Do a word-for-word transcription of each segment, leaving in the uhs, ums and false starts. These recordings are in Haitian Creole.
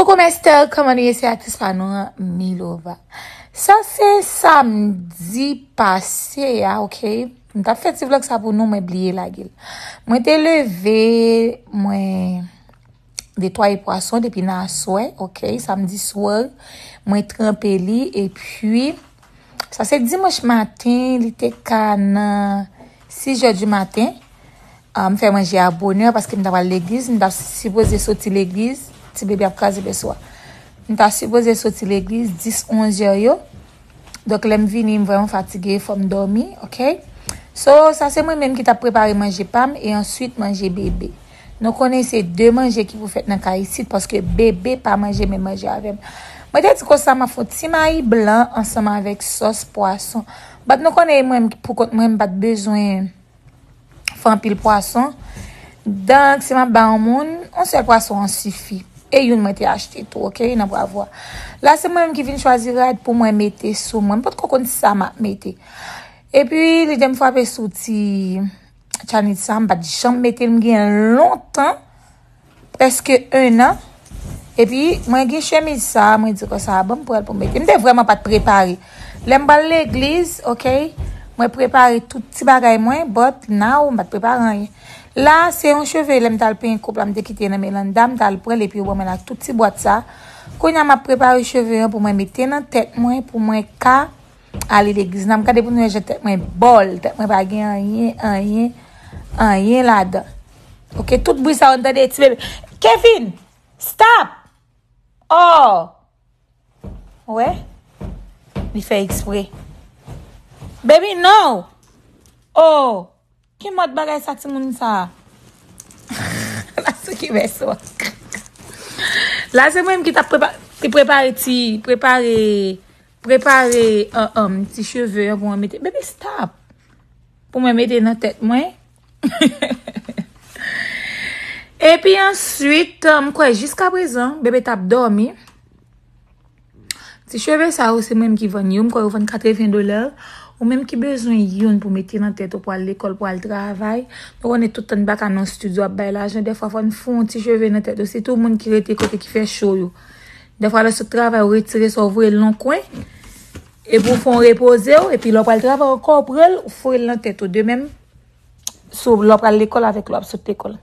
Coucou mes stars, kòman nou ye? Se aktris pa nou an, Milova. Sa se samdi pase a, oke? M t ap fè ti vlòg sa pou nou, mwen bliye lage l. Mwen te leve, mwen netwaye pwason depi nan aswè, oke? Samdi swa, mwen tranpe li, epi sa se dimanch maten, li te ka nan sis jè di maten. Ah, m fè manje a bonè paske m ta pral legliz. M ta sipoze soti legliz. Ti bebe ap kraze pèso a. M ta sipoze soti legliz dis, onz è yo. Donk, lè m vini, m vrèman fatige, fò m dòmi, oke? So, sa se mwen menm ki t ap prepare manje pa m e answit manje bebe. Nou konnen se de manje ki pou fèt nan kay isit paske bebe pa manje menm manje avè m. Mwen te di konsa m ap fè yon ti mayi blan ansanm avèk sòs pwason. But nou konnen mwen pou kont mwen, m pa t bezwen fè anpil pwason. Donk, si m ap ba yon moun, yon sèl pwason an sifi. E youn mwen te achte tou, oke, nan Bravo a. La, se mwen menm ki vin chwazi rad pou mwen mete sou mwen. M potko konn sa m ap mete. Epi, lide m frape sou ti chanit sa, m pa t janm mete l, m gen lontan, prèske en an. Epi, mwen gen chemiz sa, mwen di konsa, bon, m pral pou mete. M te vrèman pa t prepare. Lè m pral legliz, oke, mwen prepare tout ti bagay mwen, but now, m pa t prepare anyen. La, se yon cheve, lè m t al penyen koup la, m te kite nan Melanda, m t al pran l, epi yo ban mwen l ak tout ti bwat sa. Kounye a, m ap prepare cheve an pou mwen mete nan tèt mwen, pou mwen ka ale legliz. N ap gade pou nou wè jan tèt mwen bòl. Tèt mwen pa gen anyen, anyen, anyen ladan. Oke, tout bri sa yo n tande ti bebe. Kevin! Stop! Oh! Wè? Li fè eksprè. Baby, no! Oh! Ki mòd bagay sa timoun sa? La se ki bèso. La se mwen ki t ap prepa-, ki prepare ti, prepare, prepare, um, um, ti cheve an pou mwen mete. Baby, stop! Pou mwen mete nan tèt mwen. Epi answit, um, m kwè jiska prezan, bebe t ap dòmi. Ti cheve sa yo, se mwen menm ki vann yo. M kwè yo vann katreven dola. Ou menm ki bezwen youn pou mete nan tèt ou, pou al lekòl, pou al travay. Nou konnen tout tan n pa ka nan estidyo ap bay lajan. Dèfwa, fò n fè yon ti cheve nan tèt ou. Sitou moun ki rete kote ki fè cho yo. Dèfwa, lè w sot travay, ou retire sa, ou voye l nan kwen. Epi w fè yon repoze w. Epi lè w pral travay ankò, ou pran l, ou foure l nan tèt ou. De menm, so, lè w pral lekòl avèk lè w ap sot lekòl.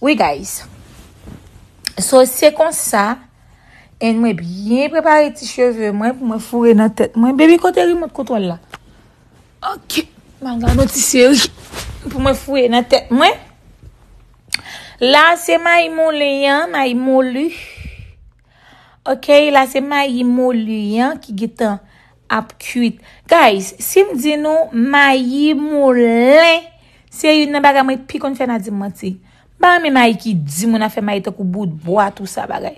Wi, guys. So, se konsa. And mwen byen prepare ti cheve mwen pou mwen foure nan tèt mwen. Baby, kote remote kontwòl la? Ok. M al gade yon ti seri pou mwen foure nan tèt mwen. La, se mayi moulen an, mayi moli. Ok, la se mayi moli an ki gentan ap kuit. Guys, si m di nou mayi moulen, se youn nan bagay mwen pi konn fè, n a di m manti. M pa renmen mayi ki di, moun ap fè mayi tankou bout bwa, tou sa bagay.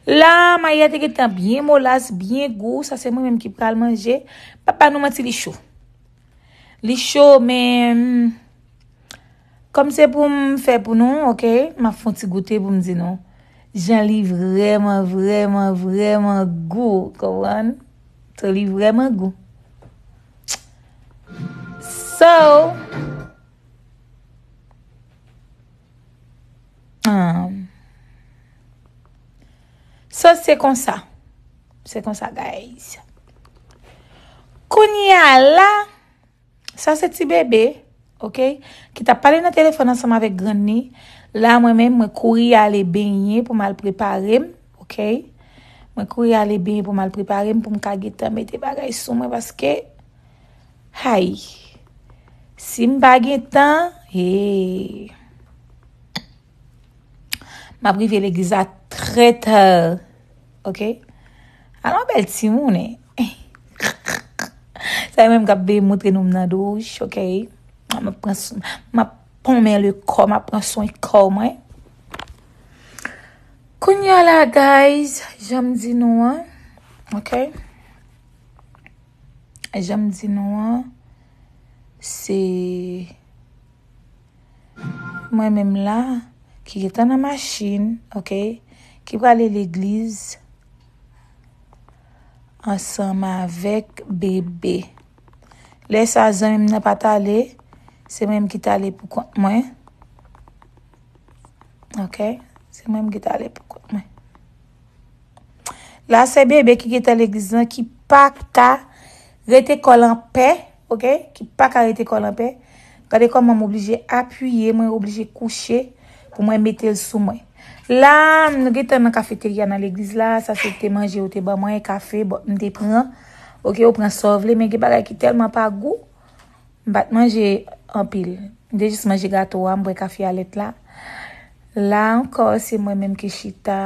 La, mayi a te gentan byen molas, byen gou, sa se mwen menm ki pral manje. M pap ba nou manti, li cho. Li cho, men, kòm se pou m fè pou nou, ok, m ap fè yon ti goute pou m di nou. Jan li vrèman, vrèman, vrèman gou, konprann? So, li vrèman gou. So, um, so, se konsa. Se konsa, guys. Kounye a la, sa se ti bebe, ok, ki t ap pale nan telefòn ansanm avèk grann li. La, mwen menm, mwen kouri ale benyen pou m al prepare m, ok. Mwen kouri ale benyen pou m al prepare m, pou m ka gentan mete bagay sou mwen, paske, hay, si m pa gentan, hey. M ap rive legliz la trè ta. Ok? Ala yon bèl timoun, hein? Sa yo menm k ap veye montre nou m nan douch, ok? M ap pran swen, m ap ponmen le kò, m ap pran swen kò mwen. Kounye a la, guys, jan m di nou an, ok? Jan m di nou an, se mwen menm la, ki gentan nan machin, ok, ki prale legliz ansanm avèk bebe. Lè sa, zanmi m nan pa t ale, se mwen menm ki t ale pou kont mwen. Ok, se mwen menm ki t ale pou kont mwen. La se bebe ki gentan legliz lan ki pa ka rete kò l anpè, oke? Ki pa ka rete kò l anpè. Gade kòman m oblije apiye, mwen oblije kouche pou mwen mete l sou mwen. La, nou gentan nan kafeterya nan legliz la, sa se te manje yo te ban mwen, kafe, bon, m te pran. Oke, ou pran sa w vle, men gen bagay ki tèlman pa gou. M pa t manje anpil. M te jis manje gato a, m bwè kafe a lèt la. La ankò, se mwen menm ki chita.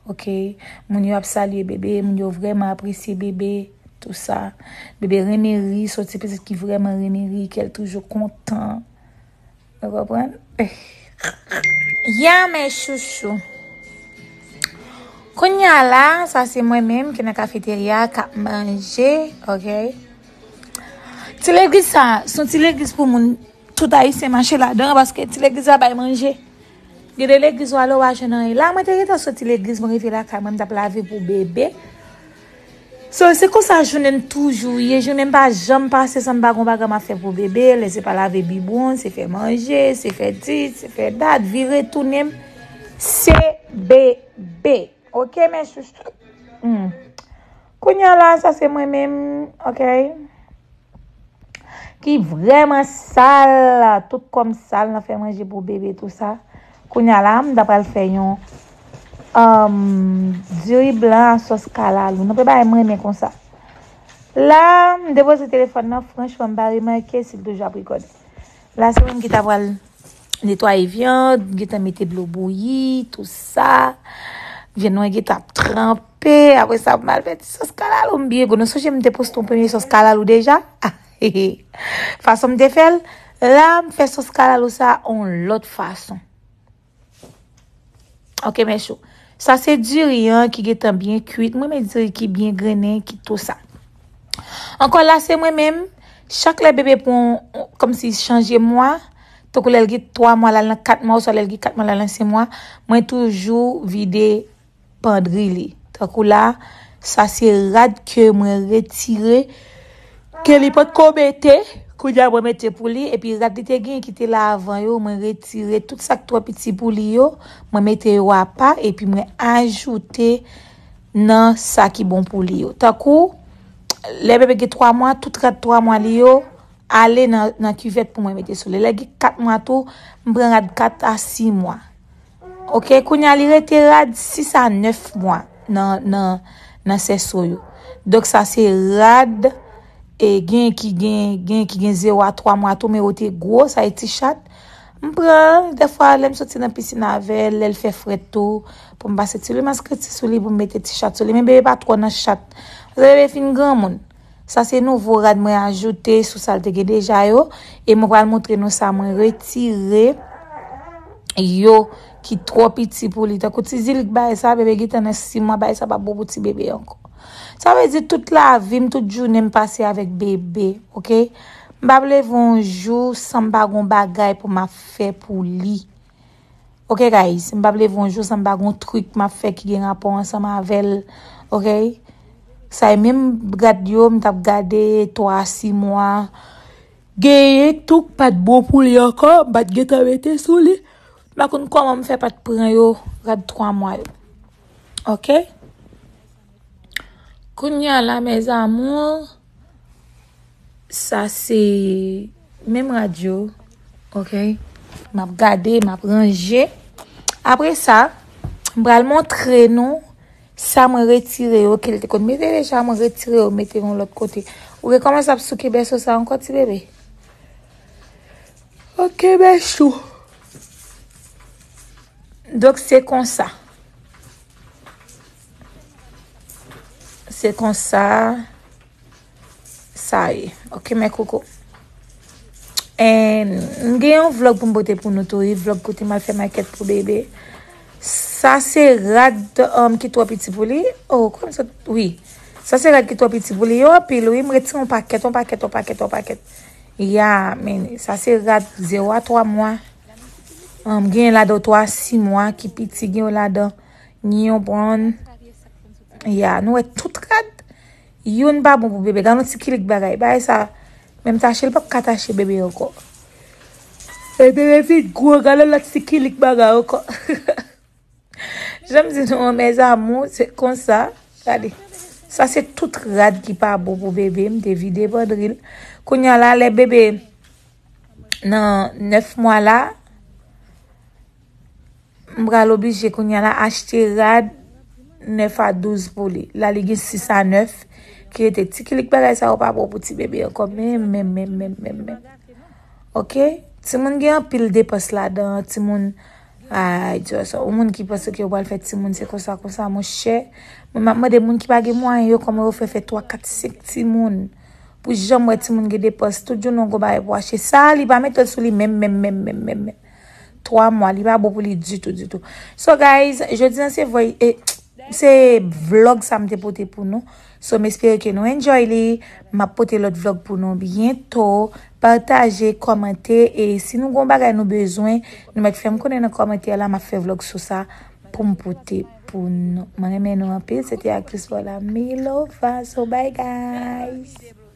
Oke. Moun yo ap salye bebe, moun yo vrèman apresye bebe, tou sa. Bebe renmen ri, se yon ti pitit ki vrèman renmen ri, kè l toujou kontan. Ou konprann? Ya, mes chouchous. Kounye a la, sa se mwen menm ki nan kafeterya k ap manje, oke? Ti legliz sa, se yon ti legliz pou moun, tout Ayisyen mache ladan, paske ti legliz la bay manje. Gen de legliz w ale, w pa jwenn anyen. La, mwen te gentan soti legliz, mwen rive lakay mwen, m t ap lave pou bebe. So, se konsa jounen m toujou ye. Jounen m pa janm pase san m pa gon bagay m ap fè pou bebe. Lè se pa lave bibwon, se fè manje, se fè dis, se fè dat, vire tounen m, se bebe. Oke, mes chouchous. Hmm. Kounye a la, sa se mwen menm, oke? Ki vrèman sal, tout kò m sal nan fè manje pou bebe, tou sa. Kounye a la, m ta pral fè yon, um, diri blan a sòs kalalou. Nou pe bagay m renmen konsa. La, m depoze telefòn nan, franchman, m pa remake si l toujou ap rekòde. La, se mwen ki ta pral netwaye vyann, gentan mete dlo bouyi, tou sa. Vyann mwen gentan ap tranpe. Apre sa, pou m al fè ti sòs kalalou, m byen gou. Nou sonje m te poste yon premye sòs kalalou deja? Fason m te fè l, la, m fè sòs kalalou sa yon lòt fason. Oke, mes chou. Sa se diri an ki gentan byen kwit. Mwen renmen diri ki byen grennen, ki tou sa. Ankò la, se mwen menm. Chak lè bebe pran, kòmsi chanje mwa, tankou lè l gen twa mwa, l al nan kat mwa, oswa lè l gen kat mwa, l al nan senk mwa, mwen toujou vide pandri li. Tankou la, sa se rad ke mwen retire, ke li potko mete, kounye a mwen mete pou li, epi rad li te gen ki te la avan yo, mwen retire tout sa k twò piti pou li yo, mwen mete yo apa, epi mwen ajoute nan sa ki bon pou li yo. Tankou, lè bebe gen twa mwa, tout rad twa mwa li yo, ale nan, nan kivèt pou mwen mete sou li. Lè gen kat mwa tou, m pran rad kat a sis mwa. Oke, kounye a li rete rad sis a nèf mwa nan, nan, nan sèso yo. Donk sa se rad, e gen ki gen, gen ki gen zewo a twa mwa tou, men yo te gwo, sa e ti chat. M pran, dèfwa lè m soti nan pisin avè l, lè l fè frèt tou, pou m pase ti lwil maskreti sou li, pou m mete ti chat sou li. Men bebe pa twò nan chat. Paske bebe fin granmoun. Sa se nouvo rad mwen ajoute sou sa l te gen deja yo. E mwen pral montre nou sa mwen retire yo ki twò piti pou li. Tankou ti zilik bagay sa, bebe gentan nan sis mwa, bagay sa pa bon pou ti bebe ankò. Sa vle di tout lavi m, tout jounen m pase avèk bebe, oke? M p ap leve yon jou san m pa gon bagay pou m ap fè pou li. Oke, guys, m p ap leve yon jou san m pa gon trik m ap fè ki gen rapò ansanm avè l, oke? Sa e menm rad yo, m t ap gade twa a sis mwa. Genyen tou k pa t bon pou li ankò, m pa t gentan mete sou li. M pa konn kòman m fè pa t pran yo, rad twa mwa yo. Oke? Kounye a la, mes amours, sa se menm rad yo, oke? M ap gade, m ap ranje. Apre sa, m pral montre nou sa mwen retire yo, ke l te konn mete deja, mwen retire yo, mete yon lòt kote. Ou rekòmanse ap souke bèso sa ankò, ti bebe? Oke, mes chou. Donk, se konsa. Se konsa sa ye. Oke, mes coucous. And m gen yon vlog pou m pote pou nou tou, wi, vlog kote m al fè makèt pou bebe. Sa se rad, um, ki twò piti pou li. Oh, kòman sa? Wi. Sa se rad ki twò piti pou li. Yo anpil, wi. M retire yon pakèt, yon pakèt, yon pakèt, yon pakèt. Ya, men sa se rad zewo a twa mwa. Um, gen ladan twa a sis mwa ki piti, gen ladan nyon brown. Ya, nou wè tout rad. Youn pa bon pou bebe. Gade yon ti kilik bagay. Bagay sa, menm tache, l p ap ka tache bebe ankò. E bebe vin gwo, gade lòt ti kilik bagay ankò. Jan m di nou an, mes amours, se konsa. Gade. Sa se tout rad ki pa bon pou bebe. M te vide pandril. Kounye a la, lè bebe nan nèf mwa la, m pral oblije kounye a la achte rad nèf a douz pou li. La, li gen sis a nèf ki rete. Ti kilik bagay sa yo pa bon pou ti bebe ankò. Men, men, men, men, men, men. Ok? Timoun gen anpil depans ladan. Timoun, ay, Dye sa. Ou moun ki panse ke yo pral fè timoun, se konsa, konsa, monchè. Mwen, m ap mande moun ki pa gen mwayen yo, kòman yo fè fè twa, kat, senk timoun. Pou janm wè timoun gen depans, tout jounen yon gwo bagay pou achte. Sa, li pa mete l sou li menm, menm, menm, menm, menm, menm. Twa mwa, li pa bon pou li ditou, ditou. So, guys, jodi a se voy, e, se vlog sa m te pote pou nou. So, m espere ke nou enjoy li. M ap pote lòt vlog pou nou byento. Pataje, kòmante, e si nou gon bagay nou bezwen, nou mèt fè m konnen nan kòmantè la, m ap fè vlog sou sa pou m pote pou nou. Mwen renmen nou anpil. Se te aktris Paula Milova. So, bye, guys.